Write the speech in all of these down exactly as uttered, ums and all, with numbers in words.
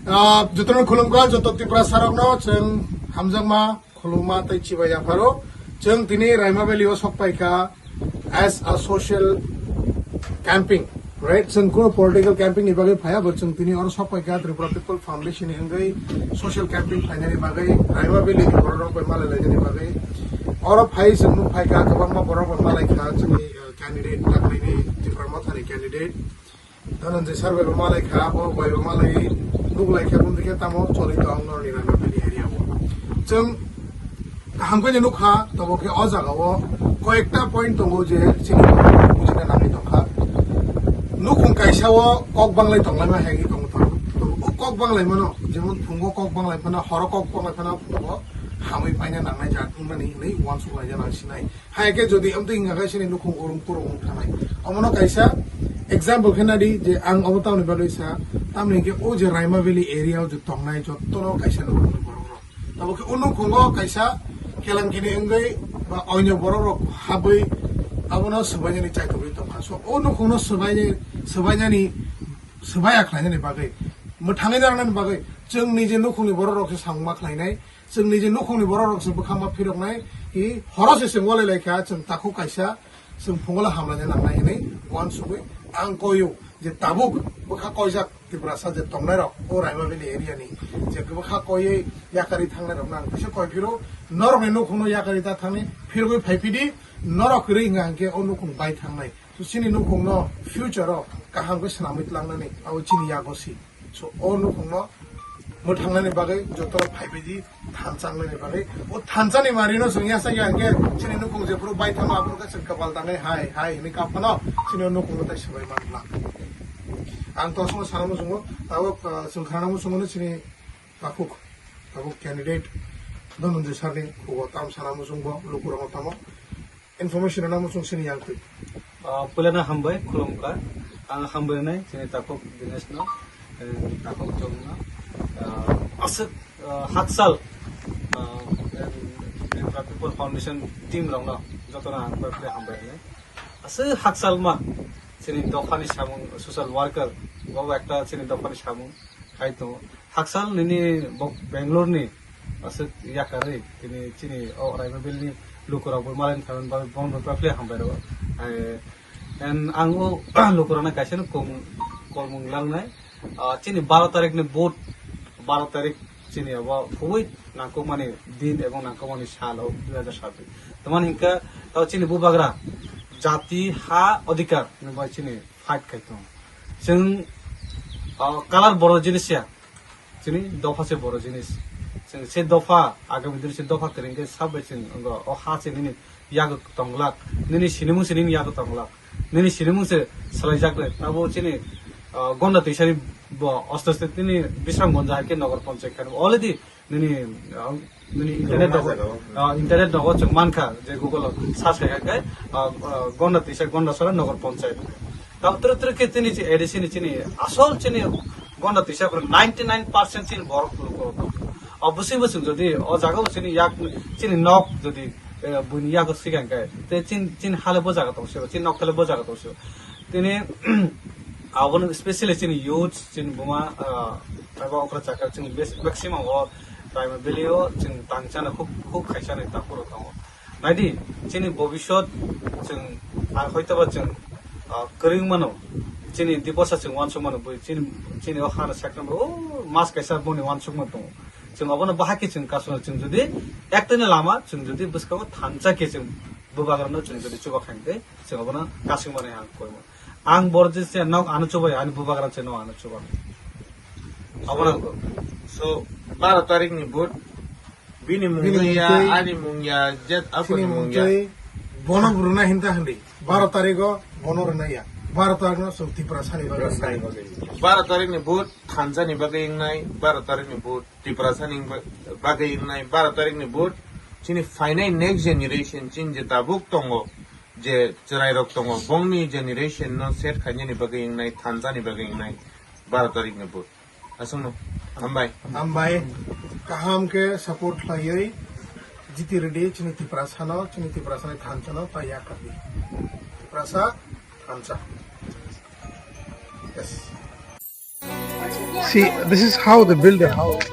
Ah, jotono khulumkha, joto Tiprasarokno chwng hamjakma, khulumma tei chibai yapharo. Chwng tini Raima Valley o sok paikha as a social camping, right? Chwng kuno political camping ni bagwi phaya, bo chwng tini oro sok paikha Tripura People Foundation ni wngwi social camping khlainani bagwi, Raima Valley ni bororok bai malai lainani bagwi. Oro phai chwng nuk phaikha, kwbangma borok bai malai kha, chwngni, uh, candidate, taklaini Tipra Mothani candidate. Dhananjay sir bai bo malai kha, bo bai bo malai, nuk lai kha, bumdi khe tamo choli tong norni Raima Valley area o. Chwng kaham khe nuk kha, tobo khe o jaga o koyekta point tongo je chini bujina nangwi tong kha. Nukhung kaisa o kok banglai tong lai ma hai tong tong. O kok banglai mano, jemon phungo kok banglai phano, horo kok banglai phano, phungo hamwi paina nangnai jat wngmani hinwi uansuk laijak nang sinai. Hai khe jodi amtwi wngkha khe chini nukhung urung kurung wng thanai. Omono kaisa example khe nadi je ang obo tamni bagwi sa, tamni hwnkhe o je Raima Valley area o je tongnai jottono kaisa nukhungni borok rok. Tabo khe o nukhungo kaisa kelangkini wngwi ba oinyo borok rok habwi abono swbainani chaitogwi tongkha. So o nukhungno swbainai, swbainani, swbaiya khlainani bagwi, mwthangwi narwknani bagwi chwng nije nukhungni borok rok se samungma khlainai. Chwng nije nukhungni borok rok se bwkha ma phiroknai, i horo se chwng walai lai kha, chwng takhuk kaisa, chwng phungola hamlaina nangnai hinwi uansugwi ang koio je tabuk bwkha koijak Tiprasa je tongnai rok o Raima Valley area ni je bwkha koiwi yakari thangnai rokno ang kisa koi phiro, norokni nukhungno yakari ta thangni phirogwi phai phidi, norok kwrwi hwnkha hwnkhe o nukhung bai thangnai. So chini nukhungno future o kaham khe swnamwi tlangnani abo chini yago si. So o nukhungno mwthangnani bagwi joto phaibaidi thansa wngnani bagwi. O thansani marino chwng yasa ya hwnkhe chini nukhung jephuru bai thangma aphuru khe chwng kwpal tangwi hai hai hinwi kap phano chini o nukhungno tai swbai man glak. Ang to aswkno sana muchungo, tabuk, ah, chwng khana muchungo chini takhuk, tabuk candidate Dhananjay sir ni khugo tam sana muchungbo lukurokno tamo. Information rwna muchung sini yang twi. Ah, puilano hambai, khulumkha. Ang hambai rwnai, chini takhuk Dinesh no, eh, takhuk Jong no. Ah, aswk, ah, haksal, ah, People Foundation team rok no, joto no ang bai hambai rwnai. Aswk haksal ma, chini dophani samung, social worker, bo ekta chini dophani samung, khai tongo. Haksal nini bo Bangalore ni aswk yakarwi tini chini o Raima Valley ni lukurok bo malai thangmani bagwi bono bo phai hambai rwo. Ai, and ang o lukurokno kaisa no kong-, kolmung langnai. Ah, chini baro tarik ni vote, baro tarik chini abo khubui nangkukmani din ebong nangkukmani sal o dui hajar sabbish. Tamani hinkhe tao chini bubagra jati ha odhikar ni bai chini fight khai tongo. Chwng, ah, color boro jinis ya. Chini dopha se boro jinis. Chwng se dopha, agami dini se dopha kwrwng khe sabai chwng wngkha, o ha se nini yago tonglak, nini sinimung se nini yago tonglak, nini sinimung se swlaijak le. Abo chini, ah, Gonda Twisani bo aste aste nini Bisramganj hai khe Nagar Panchayat khe already nini, ah, nini internet rogo, ah, internet rogo chwng mankha je Google o search khai khe, ah, ah, Gonda Twisa Gondasora Nagar Panchayat. Tamo twrwk twrwk khe chini A D C ni chini asol chini Gonda Twisa phuru ninety nine percent chini borok phuru ko. O bwswi bwswk jodi o jaga o chini yak chini nok jodi, eh, buini yago swikang khe, te chin, chin hale bo jaga tong sio, chin nok hale bo jaga tong sio. Tini abono specially chini youth, chini buma, ah, eba okra chakra chini bes-, maximum o Raima Valley o chini tangchana huk, huk khaisani takhoro tongo. Naidi, chini bobisot chwng, ah, hoitoba chwng, ah, kwrwng mano, chini diposa chwng uansuk mano, bui chini, chini o hana second o mas kaisa boni uansukma tongo. Chwng obono bahai khe chwng kasuna chwng jodi ektwini lama chwng jodi bwskango thansa khe chwng bubagrano chwng jodi chuba khain tei chwng obono kasing mani ang koimo. Ang bor je se nok ano chubai ani bubagra se nok ano chubai. Obono so, so, baro tarik ni vote, bini mung Bini mung ya, twi. Ani mung ya, jet Chini aponi mung mung ya. Twi bono rwna hinta hindi. Baro tarik o bono rwna ya. Baro tarik no chwng Tiprasani bagwi. Tiprasani bagwi. Baro tarik ni vote thansa ni bagwi wngnai, baro tarik ni vote Tiprasani ba-, bagwi wngnai, baro tarik ni vote chini phainai next generation, chini je tabuk tongo, je chwrairok tongo, bongni generation no set khainani bagwi wngnai, thansa ni bagwi wngnai, baro tarik ni vote. Aswkno. Hambai. Hambai. Kaham khe support khlaiwi jiti rwdi chini Tiprasano, chini Tiprasani thansano taiya khardi. Tiprasa thansa. Yes. See, this is how they build their house.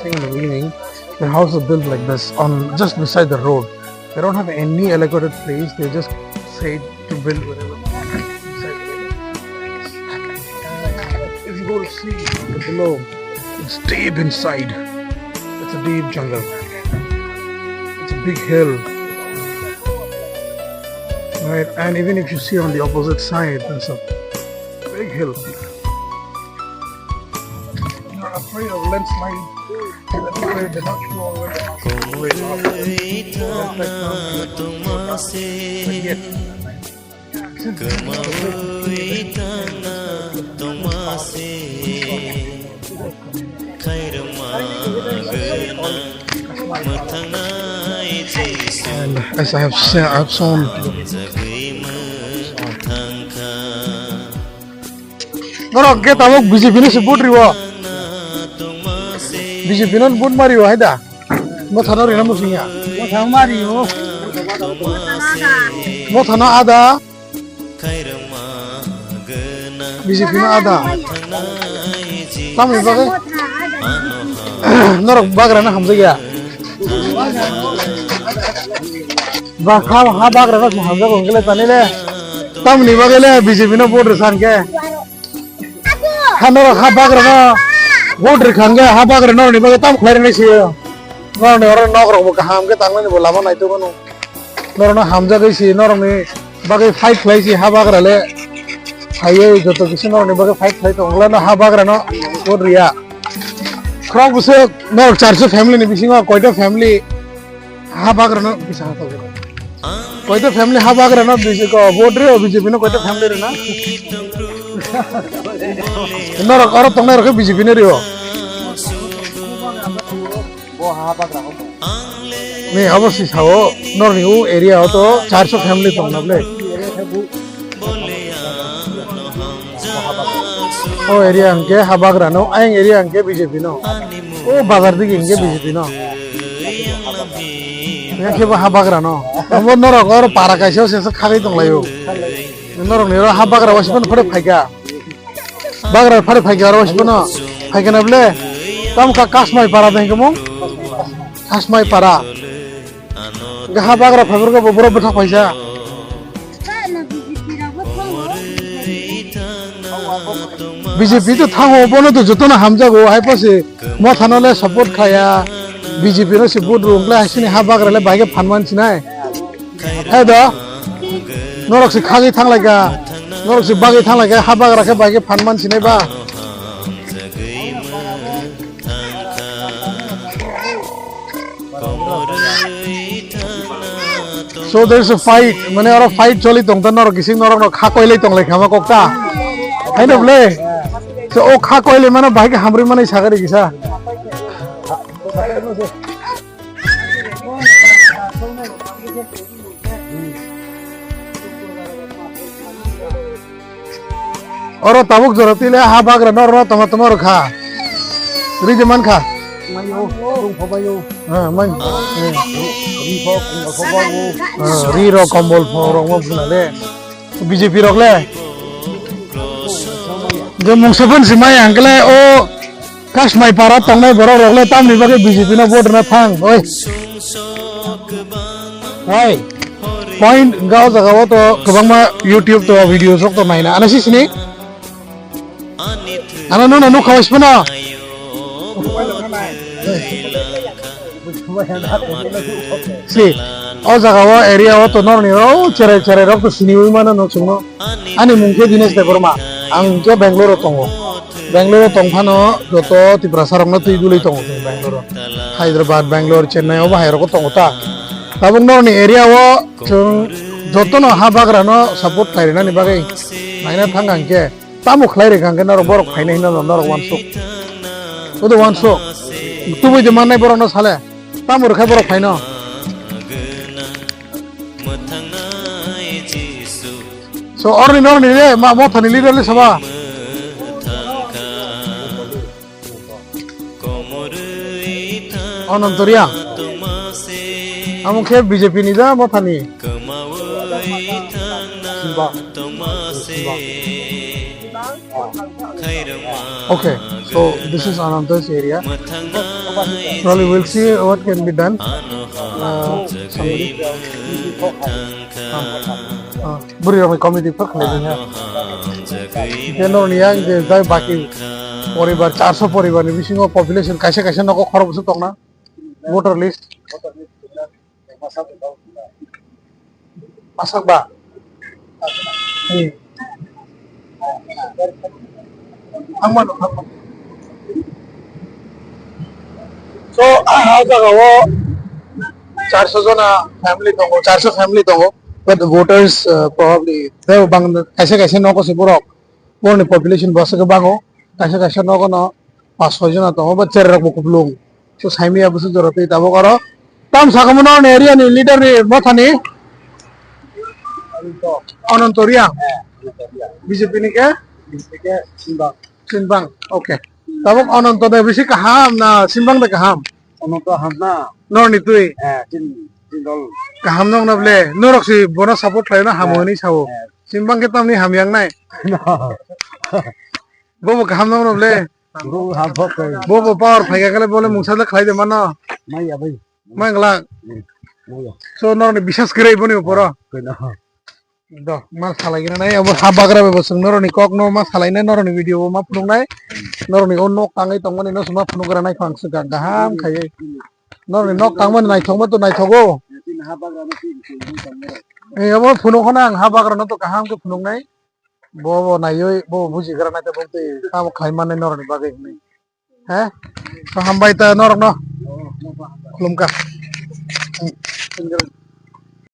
Saying in the beginning, their house is built like this, on just beside the road. They don't have any allocated place. They just say to build wherever they want. If you go to see below, it's deep inside. It's a deep jungle. It's a big hill. Right, and even if you see on the opposite side, there's a big hill. They're afraid of landslide. They're afraid, they're not sure where the house is going. But yet, And as I have said, I've shown. Norok ke tabuk B J P no se vote riwo. B J P no vote mariwo hai da. Mothano rina musingya. Mothano mariwo. Mothano ada. B J P no ada. Tamni bagwi norok bagrano hamjakya. Ba ha, ha bagrano hamjago hwnkhele tanile. Tamni bagwile B J P no vote rwsa hwnkhe. Ha norok ha bagrano vote rwkha hwnkhe ha bagrano norokni bagwi tamo khlairwknai se. Norokni oro nokrokbo kaham khe tangmani bo lama naitugmano. Norokno hamjagwi si, norokni bagwi fight khlai si, ha bagra le phaiwi joto kisa norokni bagwi fight khlai tongo, no ha bagra no vote riya. Khorok bwswk norok charso family ni bisingo koita family ha bagra no bisa ha tongo. Koita family ha bagra no bisi ko vote rio B J P no koita family rina. Norok oro tongnai rok B J P no rio. Bo ha bagra ho. Ni abo si sao, norni u area o to charso family tong na ble. O area hwnkhe ha bagra no, ayang area hwnkhe B J P no. O bazar digi hwnkhe B J P no. Yang khe bo ha bagra no. Abo norok oro para kaisa o sesa khagwi tong laio. Norok ni oro ha bagra o sibon phore phaikha. Bagra phari phaikha aro sibano phaikha na ble. Tam ka Kasmai para dai kamo. Kasmai para. Gaha bagra phaibar ko boboro bwtha phaisa. B J P to thango, bono to jotono hamjago, hai pose mothano le support khaya, B J P no se vote rwng le, hai sini ha bagra le bai khe phan man sinai. Hai da, norok se khagwi thanglaika, norok se bagwi thanglaika, ha bagra khe bai khe phan man sinai ba. So there is a fight, mane oro fight choli tong ta, norok kising norok no kha koilai tong lai khama kok ta. Hai no ble. So o kha koilai mano bai khe hamri manai sagari kisa. Oro tabuk jora twi le ha bagra no oro tama tama rw kha. Ri je man kha. Mayo, tong pho bayo. Ah, man. Ah, ri rok kombol pho rok mo buna le. B J P rok le. Je mungsa phun si maya hwnkhe le o Kasmai para tongnai borok rok le tamni bagwi B J P no vote rwna thang, oi. Hai. Point hwnkhe o jaga o to kwbangma YouTube to video sok to naina. Ano si sini? Ano no no nukha bai sipano. Si, o jaga o area o to norni o cherai cherai rok to siniwi mano no chwngno. Ani mung khe Dinesh Debbarma. Ang khe Bangalore o tongo. Bangalore o tong phano joto Tiprasa rokno twi guli tongo chwng Bangalore o. Hyderabad, Bangalore, Chennai obo hai rogo tongo ta. Tabuk norni area o chwng jotono ha bagrano support khlai rwnani bagwi naina thang ang khe. Tamo khlai rwkha hwnkhe norok borok phainai hino norok uansuk. Odo uansuk. Tubui de mannai borokno sale. Tamo rwkha borok phaino. So orni norni le ma mothani leader le saba. Onontoria. Amo khe B J P ni da mothani. Simba. Simba. Okay, so this is Ananta's area. Probably we'll see what can be done. Uh, somebody, uh, uh, bwrwi rokni committee phak khlai ya. Khe norni yang je jai baki poribar, charso poribar ni bisingo population kaisa kaisa nogo khorokbwswk tongna. Voter list. Masak ba? Hmm. Thangmano, thangmano. So, ah, jaga o charso jona family tongo, charso family tongo. But the voters, uh, probably, they bang, kaisa kaisa nogo se borok. Borokni population bo aswk khe bango. Kaisa kaisa nogo no pas soi jona tongo, but cherai rok bo kuplung. So, saimaya bwswk jora twi tabuk oro. Tam sakhumu norni area ni leader ni mothani? Ananto Riang. B J P ni khe? Sinbang. Okay. Tabuk Ananto de bisi kaham na Sinbang de kaham? Ananto ham na. Norni twi? Eh, tin, tin dol. Kaham nong na ble. Norok si bono support khlai na hamo hinwi sao. Eh. Sinbang khe tamni hamyang nai. No. Bobo kaham nong na ble. Bo ham phok kai. Bobo power phai kha kale bole mungsa le khlai de mano. Maya bai. Mangla. Hmm. Maya. So norni bisas kwrwi boni uporo. Koi na. Do, ma salai gana nai, abo ha bagra bai bo chwng noroni kok no ma salai nai, noroni video bo ma phunuk nai, noroni o nok tangwi tongmani no se ma phunuk gra nai phang swkang kaham khaiwi. Noroni nok tangmani naithok ma to naithogo. Eh, abo phunuk khana ang ha bagra no to kaham khe phunuk nai. Bo bo naiwi, bo buji gra nai to bo tei tamo khai mannai noroni bagwi hinwi. He? So hambai ta norok no. Khulumkha.